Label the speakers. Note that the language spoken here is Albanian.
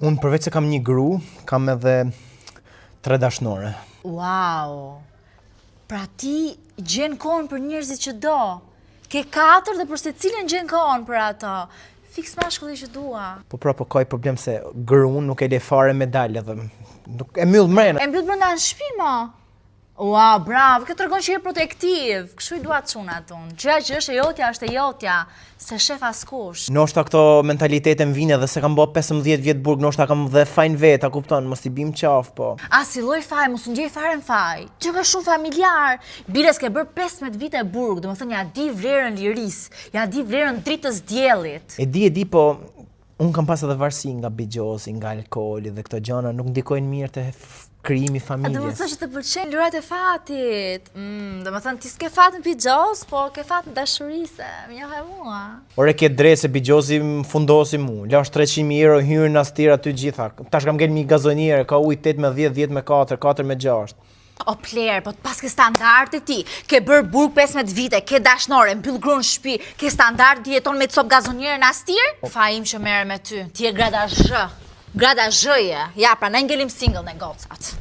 Speaker 1: Unë përveç se kam një gru, kam edhe tre dashnore.
Speaker 2: Wow! Pra ti gjen kohën për njerëzit që do. Ke katër dhe për secilën gjen kohën për ato. Fiks mashkulli që dua.
Speaker 1: Po pra po ka i problem se gruan nuk e le fare me dalë edhe nuk e mbyll mrena.
Speaker 2: E mbyll brenda në shtëpi mo. Ua, bravo, kjo tregon që je protektiv. Kështu i dua çunat unë. Gjëja që është e jotja është e jotja, s'e shef askush.
Speaker 1: Ndoshta këto mentalitete më vijnë edhe se kam bë 15 vjet burg, ndoshta kam dhe fajin vet, a kupton, mos i bim qaf, po.
Speaker 2: Asi lloj faj, mos u ndjej fare në faj. Ti ke shumë familjar. Biles ke bërë 15 vite burg, domethënë ja di vlerën lirisë, ja di vlerën dritës diellit.
Speaker 1: E di, e di, po unë kam pas edhe varësi nga bixhozi, nga alkooli dhe këto gjëra nuk ndikojnë mirë te krijimi i
Speaker 2: A do më
Speaker 1: familjes.
Speaker 2: thënë që të pëlqejnë lojrat e fatit. Mm, do më thënë ti s'ke fat në bixhoz, po ke fat në dashuri se më njohe mua.
Speaker 1: Ore ke drejtë se bixhozi më fundosi mu. Lash 300.000 euro hyrë në astir aty gjitha. Tash kam ngel mi gazonierë, ka ujë 8 me 10, 10 me 4, 4 me 6.
Speaker 2: O pler, po të paske standarde ti. Ke bërë burg 15 vite, ke dashnore, mbyll gruan në shtëpi, ke standard ti jeton me cop gazonierë në astir? Fajim që merre me ty, ti je grada zh. Grada zh je. Ja, pra ne ngelim single ne gocat.